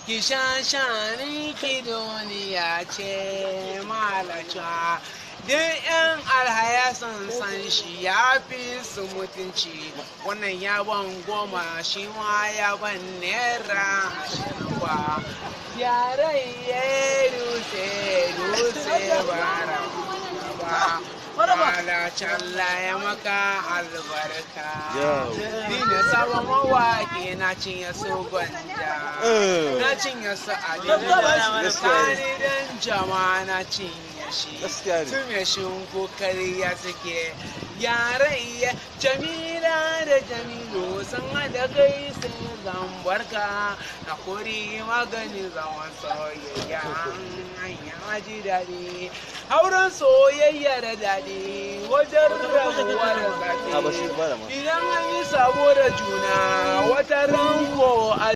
Ki shanshanin ki duniya ce malaca. Duk 'yan alhaya sun san shi ya fi su mutunci. Wannan ya ban 10, shi ma ya ban naira 20 ba. Yaran ya dutse dutse bara ba. Malacalla ya maka albarka. Ni ne sabon mawaƙi, na cinye su Gwanja. Na cinye su Ali. Sani dan jama na cinye shi. Gaskiya ne. Su mai shinko kariya suke. Yaran Jamila da Jamilu sun haɗa kai sun zambarka. Na kori magani zaman soyayya. Ya ji daɗi. Auren soyayya da daɗi wajen rabuwa da A ba shi zafi. ba da ma. Idan an yi sabo da juna wata ranko a